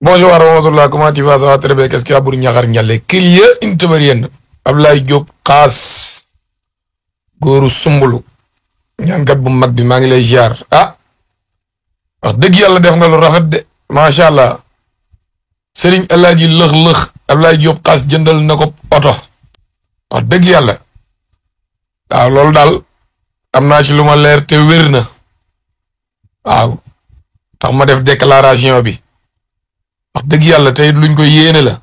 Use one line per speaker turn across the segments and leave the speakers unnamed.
Bonjour warahmatullah, comment tu vas? Ça va très bien. Qu'est-ce qu'il y a pour Niakhar Ndialle? Qu'il y a une thémaurienne. Ablaye Diop Xaas góoru sumbulu ñaankat bu mag bi maa ngi lay ziar wax dëgg yàlla def nga lu rafet de macha allah Serigne El Hadji lëx-lëx Ablaye Diop Xaas jëndal na ko oto wax dëgg yàlla waaw loolu daal am naa ci lu ma leer te wér na waaw tax ma def déclaration bi wax dëgg yàlla tey luñ ko yéene la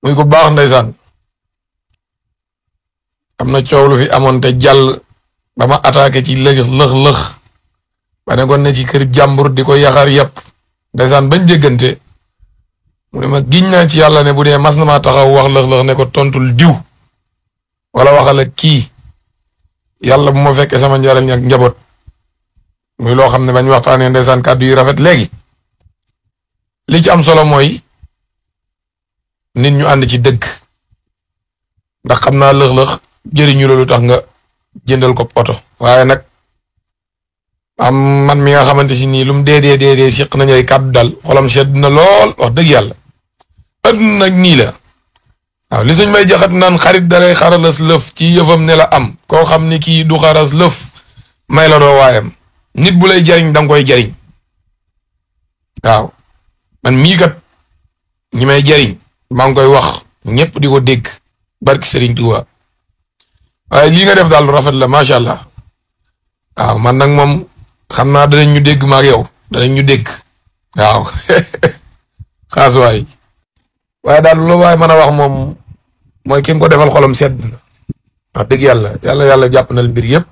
muy ko baax ndeysaan am na coow lu fi amoon te jàll ba ma attaqué ci lëx-lëx ba nekkoon ne ci kër jàmbur di ko yaxar yàpp ndeysaan bañ déggante mu ne ma giñ naa ci yàlla ne bu dee mas na maa taxaw wax lëx-lëx ne ko tontul diw wala waxal ak kii yàlla bu ma fekkee sama njariñ ak njaboot muy loo xam ne bañ waxtaanee ndeysaan kàddu yi rafet léegi li ci am solo mooy nit ñu ànd ci dëgg ndax xam naa lëx-lëx jëriñu loolu tax nga jëndal ko oto waaye nag am man mi nga xamante si nii lu mu dee siq nañu ay kàddu daal xolam sedd na lool wax dëgg yàlla adduna nag nii la waaw li suñ may jaxat naan xarit dalay xaralas lëf ci yëfam ne la am koo xam ni kii du xaras lëf may la doo waayam nit bu lay jariñ danga koy jariñ waaw man mii kat ñi may jariñ maa ngi koy wax ñëpp di ko dégg barki Serigne Touba waaye lii nga def daal lu rafet la macha allah waaw man nag moom xam naa danañ ñu dégg ma ak yow danañ ñu dégg waaw xaas waay waaye daal lu waay mën a wax moom mooy ki nga ko defal xolam sedd na wax dëgg yàlla jàpp na mbir yëpp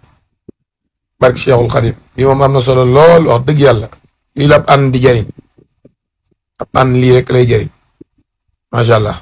barki Cheikhul Khadim lii moom am na solo lool wax dëgg yàlla lii la ab ànd di jariñ ab ànd lii rek lay jariñ macha allah.